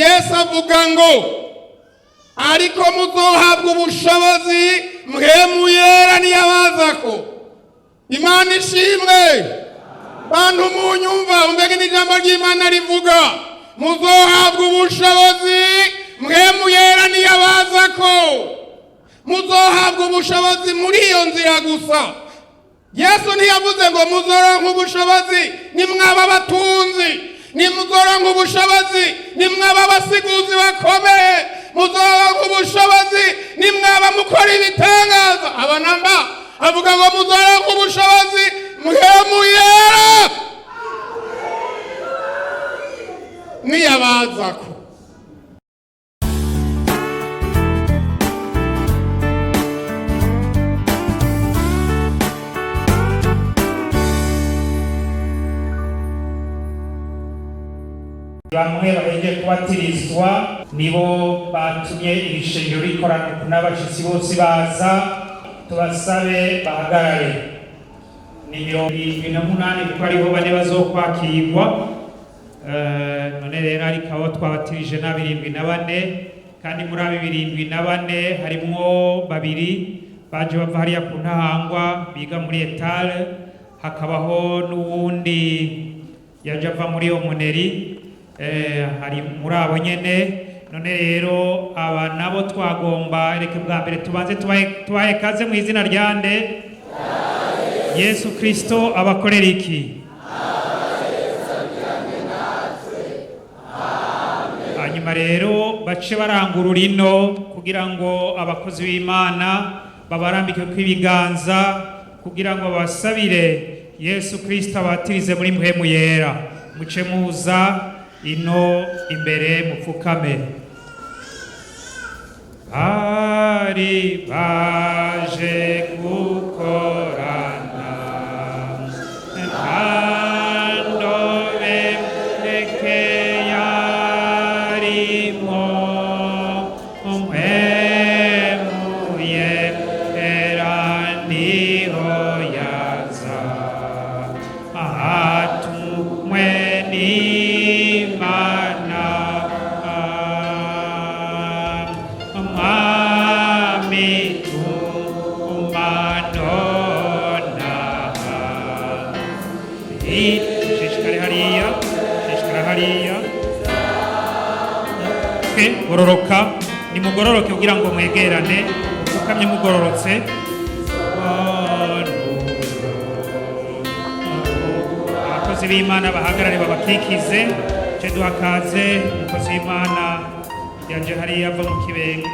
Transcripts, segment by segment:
Yesu avuga ngo ariko muzohabwa ubushobozi Mpwemu Yera niyabazako. Imana ishimwe. Bantu munyumva, umbege n'ijambo ry'Imana rivuga muzohabwa ubushobozi Mpwemu Yera niyabazako. Muzohabwa ubushobozi muri iyo nzira gusa. Yesu ntiyavuze ngo muzoronka ubushobozi nimwaba abatunzi, nimuzoronka ubushobozi nimwaba abasiguzi bakomeye, muzoronka ubushobozi nimwaba mukora ibitangaza. Abanamba avuga ngo muzoronka ubushobozi Mpwemu Yera niyabazako. Bamwe bahejeje kubatirizwa nibo batumye iri shengero rikorana n'abashitsi bose baza, tubasabe bahagarare. Ni 78 kuko ariho bane bazokwakirwa. None rero ariko abo twabatirije na 74, kandi muri abo 74 harimwo babiri baje bava hariya ku Ntahangwa biga muri etale, hakabaho n'uwundi yaje ava muri omoneri, hari muri abo nyene. None rero aba nabo twagomba reke bwa mbere tubanze tubahe kaze mu izina ryande Yesu Kristo. Abakorera iki? Hanyuma rero bace barangurura ino kugira ngo abakozi b'Imana babarambike kw'ibiganza kugira ngo babasabire Yesu Kristo abatirize muri Mpwemu Yera. Muce muza ino imbere mupfukame. Bari baje gukorana ntandobe ndeke yarimo Mpwemu Yera niho yaza atumwe n'Imana. Mwami tumanona. Shishikare hariya, shishikara hariya. Gororoka, nimugororoke kugira ngo mwegerane, mupfukamye mugororotse. Abakozi b'Imana bahagarare babakikize. Ce duhakaze umukozi w'Imana yaje hariya ava mu kibengo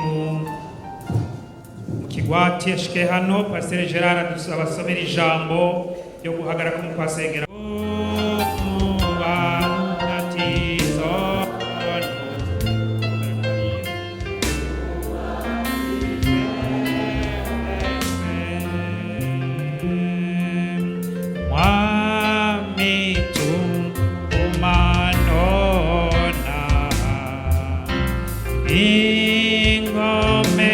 mu kigwati ashike hano, Pasiteri Gerard abasomera ijambo ryo guhagarara mu kwasengera. Mwami tumanona ingome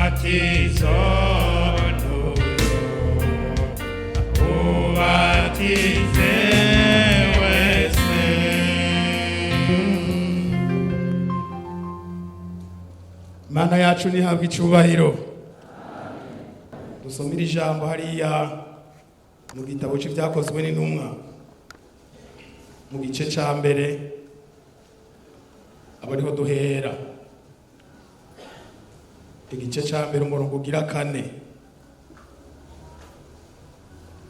umubatizo ubatize wese. Mana yacu nihabwa icubahiro. Dusomere ijambo hariya mu gitabo c'Ivyakozwe n'Intumwa mu gice ca mbere, abo ariho duhera. Igice ca mbere, umurongo ugira kane.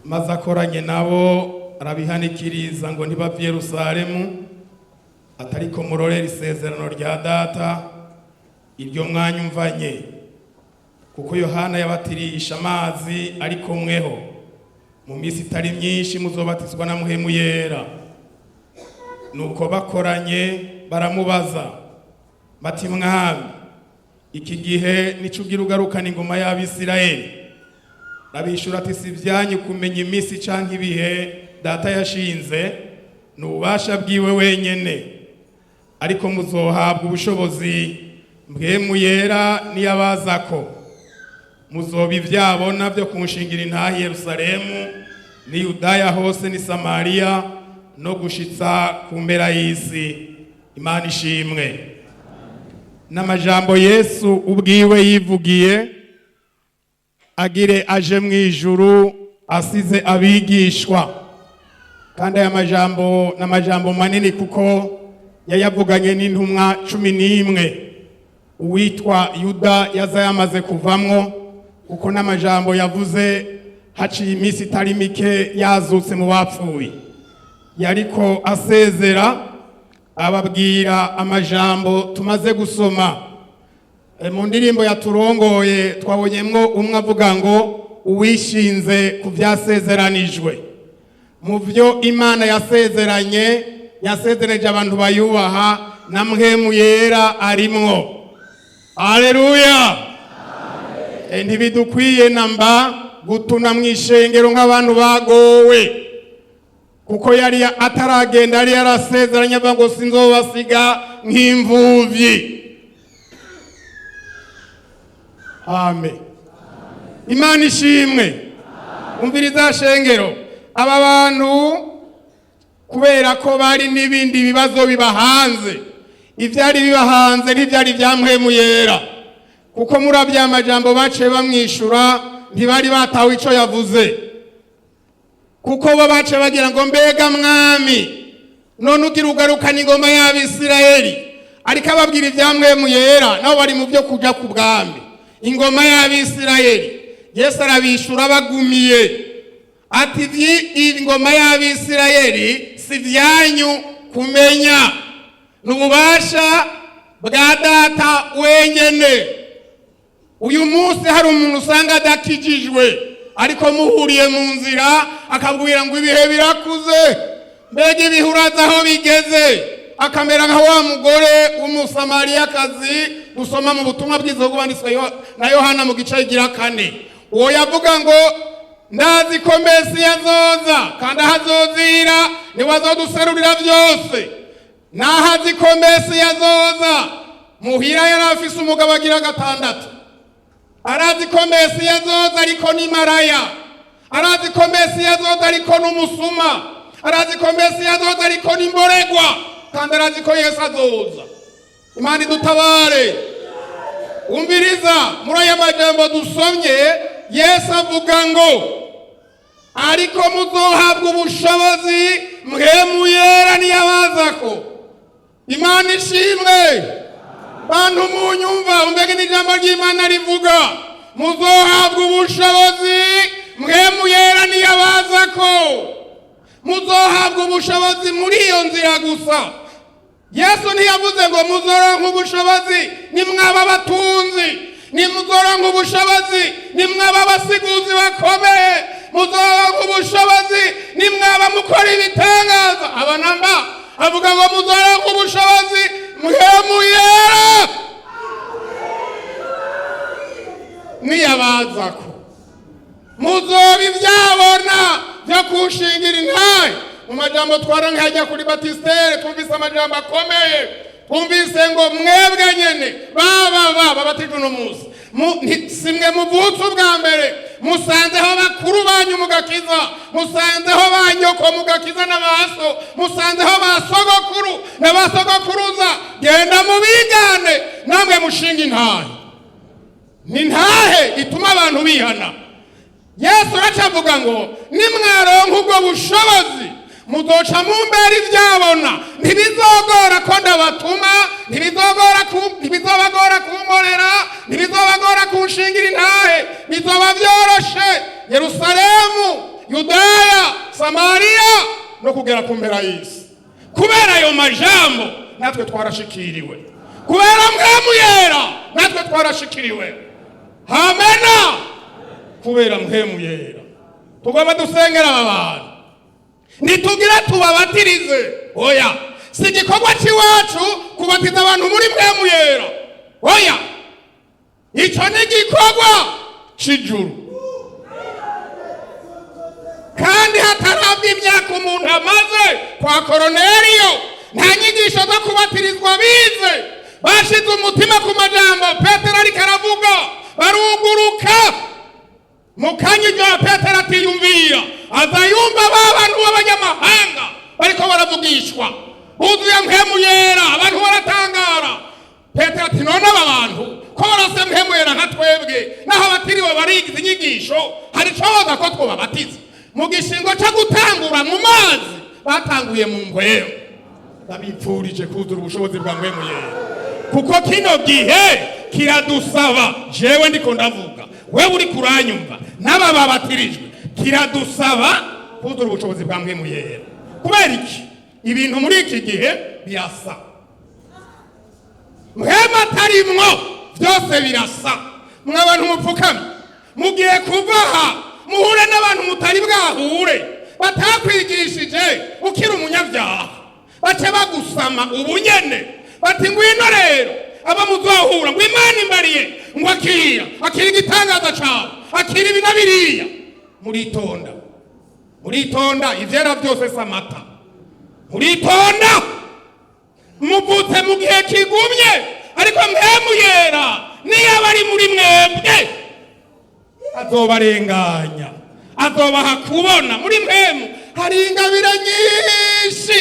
Maze akoranye nabo arabihanikiriza ngo ntibave i Yerusalemu, atariko murorera isezerano rya Data iryo mwanyumvanye, kuko Yohana yabatirisha amazi, ariko mweho mu minsi itari myinshi muzobatizwa na Mpwemu Yera. Nuko bakoranye baramubaza bati: "Mwami, iki gihe nico ugira ugarukana ingoma y'Abisirayeli?" Arabishura ati: "Si ibyanyu kumenya iminsi canke ibihe Data yashinze, ni ububasha bwiwe wenyene, ariko muzohabwa ubushobozi Mpwemu Yera niyabazako." Muzoba ivyabona byo kunshingira intahe i Yerusalemu ni Yudaya hose ni Samariya no gushitsa ku mpera y'isi. Imana ishimwe. N'amajambo Yesu ubwiwe yivugiye agire aje mu ijuru asize abigishwa. Kandi aya majambo n'amajambo manini kuko yayavuganye n'intumwa 11. Uwitwa Yuda yaza yamaze kuvamwo, kuko n'amajambo yavuze haciye iminsi itari mike yazutse mu bapfuye. Yariko asezera ababwira amajambo tumaze gusoma. Mu ndirimbo yaturongoye twabonyemwo umwe avuga ngo uwishinze ku vyasezeranijwe. Mu vyo Imana yasezeranye, yasezereje abantu bayubaha, na Mpwemu Yera arimwo. Haleluya! Ntibidukwiye namba gutuna mw'ishengero nk'abantu bagowe, kuko yari ataragenda yari yarasezeranye avuga ngo sinzobasiga nk'imvuvyi. Amen. Imana ishimwe. Umviriza shengero, aba bantu kubera ko bari n'ibindi bibazo bibahanze, ivyari bibahanze ntivyari vya Mpwemu Yera, kuko muri avya majambo baciye bamwishura ntibari batawe ico yavuze, kuko bo baciye bagira ngo mbega mwami none ugira ugarukana ingoma y'Abisirayeli. Ariko ababwira ivya Mpwemu Yera, nabo bari mu vyo kuja ku bwami, ingoma y'Abisirayeli. Yesu arabishura bagumiye ati ingoma y'Abisirayeli si vyanyu kumenya, n'ububasha bwa Data wenyene. Uyu munsi hari umuntu usanga adakijijwe, ariko muhuriye mu nzira akabwira ngo ibihe birakuze, mbega ibihe urazi aho bigeze, akamera nka wa mugore w'Umusamariyakazi dusoma mu butumwa bwiza bwanditswe na Yohana mu gice kigira 4. Uwo yavuga ngo ndazi ko Mesiya azoza, kandi aho azozira niwe azoduserurira vyose. Naho azi ko Mesiya azoza, muhira yari afise umugabo agira 6. Arazi ko Mesiya azoza ariko ni maraya, arazi ko Mesiya azoza ariko n'umusuma, arazi ko Mesiya azoza ariko n'imboregwa, kandi arazi ko Yesu azoza. Imana idutabare. Umviriza muri aya majambo dusomye, Yesu avuga ngo ariko muzohabwa ubushobozi Mpwemu Yera niyabazako. Imana ishimwe. Bantu munyumva, umbege n'ijambo ry'Imana rivuga muzohabwa ubushobozi Mpwemu Yera niyabazako. Muzohabwa ubushobozi muri iyo nzira gusa. Yesu ntiyavuze ngo muzoronka ubushobozi nimwaba abatunzi, nimuzoronka ubushobozi nimwaba abasiguzi bakomeye, muzoronka ubushobozi nimwaba mukora ibitangaza. Aba namba avuga ngo muzoronka ubushobozi Mpwemu Yera niyabazako. Muzoba ivyabona vyo kushingira intahe. Mu majambo twaronka hajya kuri Batistere twumvise amajambo akomeye, twumvise ngo mwebwe nyene baba babatijwe uno munsi, simwe muvutse ubwa mbere, musanzeho bakuru banyu mugakiza, musanzeho ba nyoko mugakiza na baso, musanzeho ba sogokuru na ba sogokuruza. Genda mubigane namwe mushinga intahe. Ni ntahe ituma abantu bihana. Yesu aracavuga ngo nimwaronka ubwo bushobozi muzoca mumbera ivyabona, ntibizogora ko ndabatuma, ntibizobagora kunkorera, ntibizobagora kunshingira intahe, bizoba vyoroshe. Yerusalemu, Yudaya, Samariya no kugera ku mpera y'isi. Kubera ayo majambo natwe twarashikiriwe, kubera Mpwemu Yera natwe twarashikiriwe. Amena. Kubera Mpwemu Yera tugomba dusengera aba bantu, ntitugira tubabatirize. Oya, si igikorwa c'iwacu kubatiza abantu muri Mpwemu Yera. Oya, ico ni igikorwa c'ijuru. Kandi hatarabwa imyaka umuntu amaze kwa Koroneliyo, nta nyigisho zo kubatirizwa bize, bashize umutima ku majambo Petero ariko aravuga. Baruguruka mu kanya iryo Petero atiyumvira, aza yumva ba bantu b'abanyamahanga bariko baravugishwa buzuye Mpwemu Yera. Abantu baratangara. Petero ati: "None aba bantu ko barose Mpwemu Yera nka twebwe, naho batiriwe barigiza inyigisho, hari ico boza ko twobabatiza?" Mu gishingo co gutangura mu mazi, batanguye mu mpwemu. Ndabipfurije kuzura ubushobozi bwa Mpwemu Yera, kuko kino gihe kiradusaba. Jewe ndiko ndavuga, wewe uri kuranyumva, n'aba babatirijwe, kiradusaba kuzura ubushobozi bwa Mpwemu Yera. Kubera iki? Ibintu muri iki gihe birasa. Mpwemu atarimwo, byose birasa. Mwe abantu mupfukamye, mugiye kuva aha muhure n'abantu mutari bwahure, batakwigishije ukiri umunyabyaha, bace bagusama ubunyene, bati: "Ngwino rero." Aba muzohura ngo: "Imana imbariye ngo akira, akira igitangaza cawe, akira ibi na biriya." Muritonda, muritonda, ivyera byose si amata. Muritonda, muvutse mu gihe kigumye, ariko Mpwemu Yera niyo aba ari muri mwebwe azobarenganya, azobaha kubona. Muri mpwemu hari ingabire nyinshi,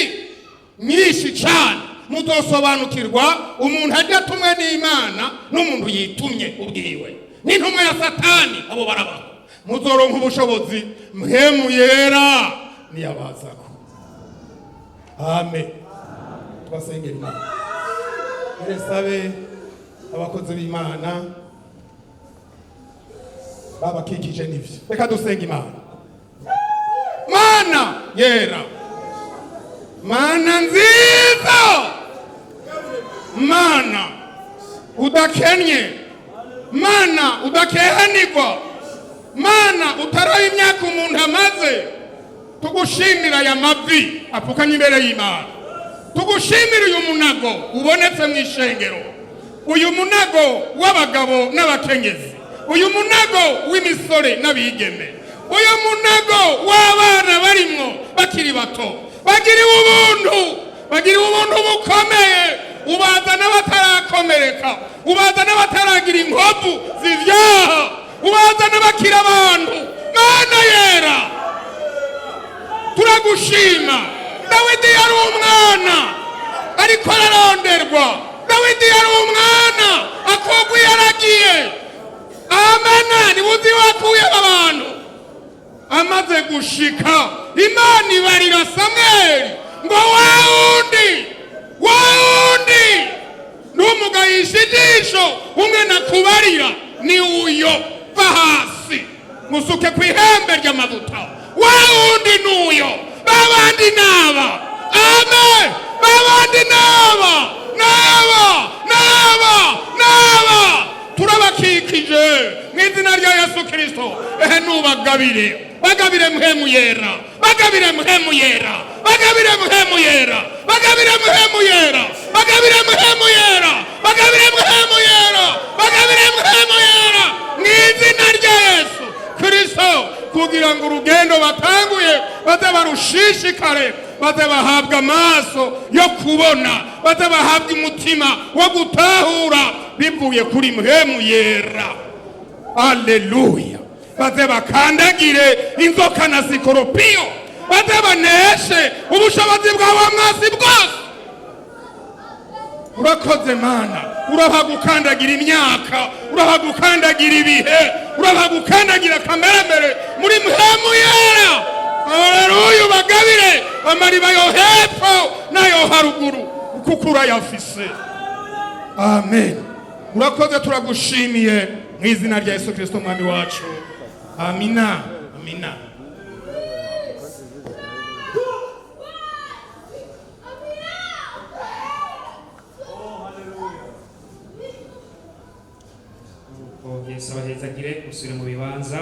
nyinshi cyane. Muzosobanukirwa umuntu ajya atumwe n'Imana n'umuntu yitumye ubwiwe n'intumwa ya Satani. Abo barabaho. Muzoronka ubushobozi Mpwemu Yera niyabazako. Amen. Twasengera Imana. Sabe abakozi b'Imana babakikije n'ivyo. Reka dusenga Imana. Mana yera, Mana nziza, Mana udakennye, Mana udakehanirwa, Mana utaraba imyaka umuntu amaze, tugushimira aya mavi apfukanye imbere y'Imana. Tugushimira uyu munago ubonetse mu ishengero, uyu munago w'abagabo n'abakenyezi, uyu munago w'imisore n'abigeme, uyu munago w'abana barimwo bakiri bato, bagiriwe ubuntu, bagiriwe ubuntu bukomeye. Ubazana batarakomereka, ubazana bataragira inkovu z'ivyaha, ubazana bakira abantu. Mana yera, turagushima. Dawidi yari umwana ariko araronderwa. Dawidi yari umwana akogwa yaragiye amana nibuzi wakuye abantu. Amaze gushika, Imana ibarira Samweli ngo: "Wa wundi, wa wundi ntumugayishe ijisho, umwe nakubarira ni uyo. Va hasi musuke ku ihembe ry'amavuta. Wa wundi nuyo, babandi naba." Amen. Babandi naba, naba, naba, naba turabakikije mu izina rya Yesu Kirisito. Ehe, nubagabire, bagabire Mpwemu Yera, bagabire Mpwemu Yera, bagabire Mpwemu Yera, bagabire Mpwemu Yera, bagabire Mpwemu Yera, bagabire Mpwemu Yera, bagabire Mpwemu Yera mu izina rya Yesu Kirisito, kugira ngo urugendo batanguye baze barushishikare, baze bahabwa amaso yo kubona, baze bahabwa umutima wo gutahura bivuye kuri Mpwemu Yera. Aleluya. Baze bakandagire inzoka na sikoropiyo, baze baneshe ubushobozi bwa wa mwasi bwose. Urakoze Mana. Uraha gukandagira imyaka, uraha gukandagira ibihe, uraha gukandagira kameremere muri Mpwemu Yera. Aleluya. Ubagabire amariba yo hepfo n'ayo haruguru, kuko urayafise. Amen. Urakoze, turagushimiye mu izina rya Yesu Kirisito Mwami wacu. Amina, amina. Nuko Yesu abahezagire, musubire mu bibanza.